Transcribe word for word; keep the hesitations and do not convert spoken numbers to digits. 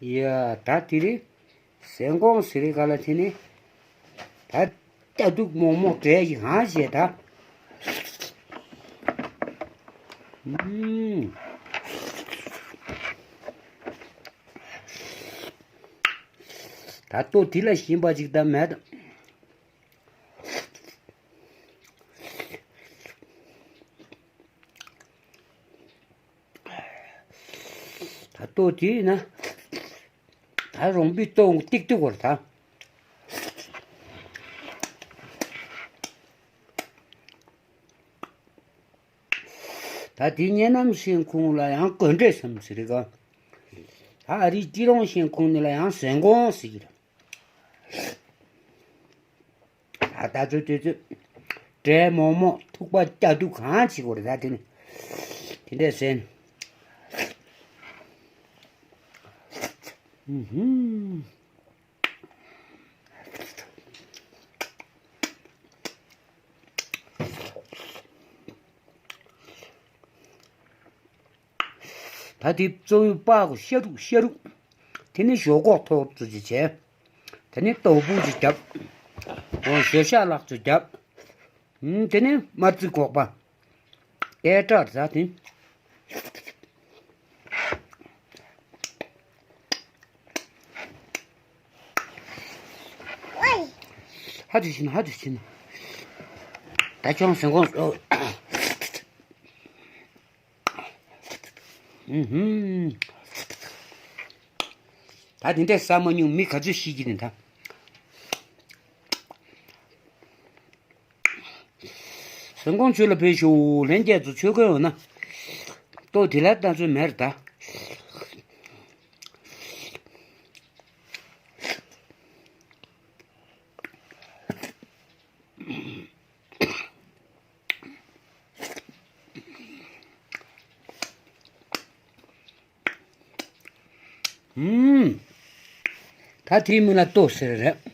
ཡ་ད་དེ་རིང་ཟན་ཀོང་ཟེར་རི་ག་ལ་དེ་ནི་ད་སྐྱ་དུག་མོག་མོག་འདྲ་ཞིག་ཧང་བྱས་ད། ཨུམ། ད་ལྟོ་དེ་ལ་ཞིམ་པ་ཅིག་ད་མེད། ད་ལྟོ་དེ་ཡིན་ན་ད་རོང་པའི་ལྟོ་ཏིག་ཏིག་བར་ད། ད་དེ་གཉན་ནམ་ཤིང་ཁུང་ལ་ཡང་གོན་འདྲེ་སམ་ཟེར་ག་ད་ཨ་རིའི་སྐྱིད་རོང་ཤིང་ཁུང་ནི་ལ་ཡང་ཟན་ཀོང་ཟེར་གི་རེད། ད་ལྟ་ཚོད་དུས་ཚོད་འདྲེ་མོག་མོག་ཐུག་པ་སྐྱ་དུག་གང་བྱེད་དགོས་རེད་ད་དེ་ནི་དེ་འདྲས་ཟེར། ཧུམ་ཧུམ། ད་དེ་གཙོ་བོའི་པགས་ཤ་རུག་ཤ་རུག་དེ་ནི་ཞོག་ཁོག་ཐོག་ཙམ་ཅིག་བྱས། དེ་ནི་ལྟོ་ཕུག་ཅིག་བརྒྱབ། འོ་ཞོ་ཤ་ལག་ཙམ་བརྒྱབ། ཨུམ། དེ་ནི་དམར་རྩི་སྒོག་པ། ཨེ་སྐྲག་ཟ་དེ། ཧ་ཅི་ཕྱིན་ཧ་ཅི་ཕྱིན། ད་ཅོང་ཟིན་གོང་སོ། ཨུ་ཧུམ། ད་དེ་འདྲས་ཟ་མ་མྱོང་མི་ག་ཚོད་ཤི་གི་ནི་ད། ཟིན་གོང་ཆོས་ལ་ཕེབས་ཤོག་ལྷན་རྒྱས་ཚོ་ཆོས་གོས་འོ་ན། ལྟོ་དེ་ལ་ལྟ་ཚོད་མེར་ད། ཨུམ། ད་དེའི་མིང་ལ་ལྟོ་ཟེར་རེད།